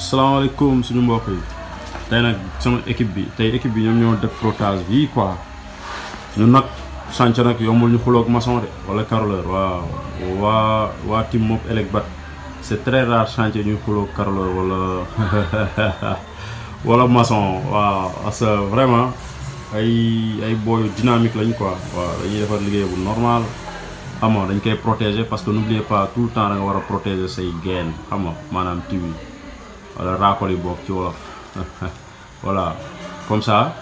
salaamaaleykum suñu mbokk yi tey nag sama équipe bi ñoom ñoo def frottage bi quoi ñun nag chantier nag yombul ñu xuloog maçon de wala carreleur waaw waa team Mop Elec Bat c'est très rare chantier ñuy xuloog carreleur wala maçon waaw parce que vraiment ay booyu dynamique lañ quoi waaw dañuy defar liggéey bu normal xam nga dañ koy protéger parce que n'oubliez pas tout le temps da nga war a protéger say gaine xam nga maanaam tiwi wala raakoli boog ci wolof voilà comme ça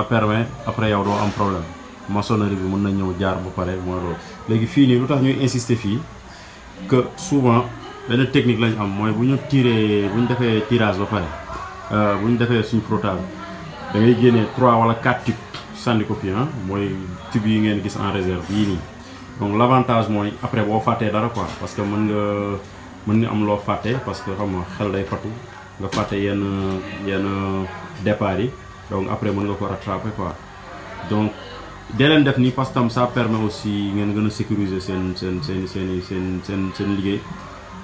permet après yow doo am problème maçonnerie bi mën na ñëw jaar ba pare mooy loolu. léegi fii nii lu tax ñuy insister fii que souvent benn technique lañ am mooy bu ñu defee tirage ba pare bu ñu defee suñu frottage da ngay génnee 3 wala 4 tubes sànni ko fii mooy tubes yi ngeen gis en réserve yii nii donc l'avantage mooy après boo fàttee dara quoi parce que mën nga am loo fàtte parce que xam nga xel day fatu nga fàtte yenn départ yi donc après mën nga ko rattraper quoi donc dee leen def nii parce que tam ça permet aussi ngeen gën a sécuriser seen liggéey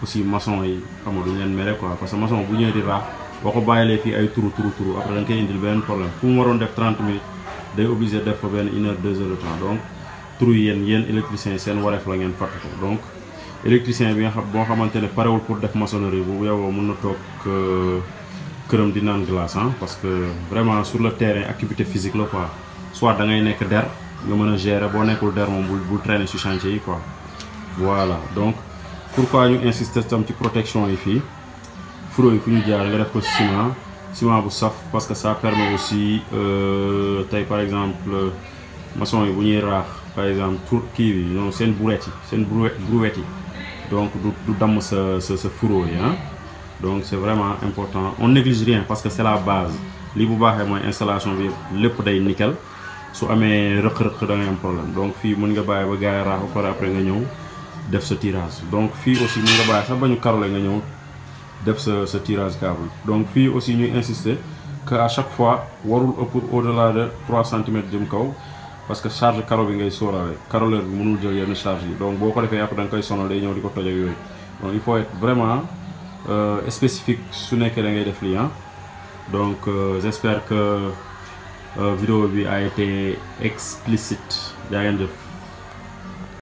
aussi maçon yi xam nga duñu leen mere quoi parce que maçon bu ñëwee di raax boo ko bàyyilee fii ay turu après da nga koy indil benn problème fu mu waroon def 30 minutes day obligé def fa benn 1 heure 2 heures de temps donc turu yéen électricien seen wareef la ngeen fàtte ko donc électricien bi nga xam boo xamante ne parewul pour def maçonnerie bu yow mën na toog këram di naan glace parce que vraiment sur le terrain activité physique la quoi soit da ngay nekk der nga mën a gérer boo nekkul der moom bul traîner ci chantier yi quoi voilà donc pourquoi ñu insister tam ci protection yi fii furo yi fu ñu jaar nga def ko ciment bu saf parce que ça permet aussi tey par exemple maçon yi bu ñuy raax par exemple tur kii bi non seen brouette yi donc du damm sa fourreau yi donc c'est vraiment important on néglige rien parce que c'est la base li bu baaxee mooy installation bi lépp day nickel su amee rëq-rëq da ngay am problème donc fii mën nga bàyyi ba gars yi raax ba pare après nga ñëw def sa tirage donc fii aussi mën nga bàyyi sax ba ñu carrelé nga ñëw def sa tirage câble donc fii aussi ñuy insister que à chaque fois warul ëpp au-delà de 3 centimètres jëm kaw parce que charge carreau bi ngay sóoraale carreleur bi mënul jël yenn charge yi donc boo ko defee après da nga koy sonal day ñëw di ko toj ak yooyu donc il faut être vraiment spécifique su nekkee da ngay def lii donc j'espère que vidéo bi a été explicite jaa ngeen jëf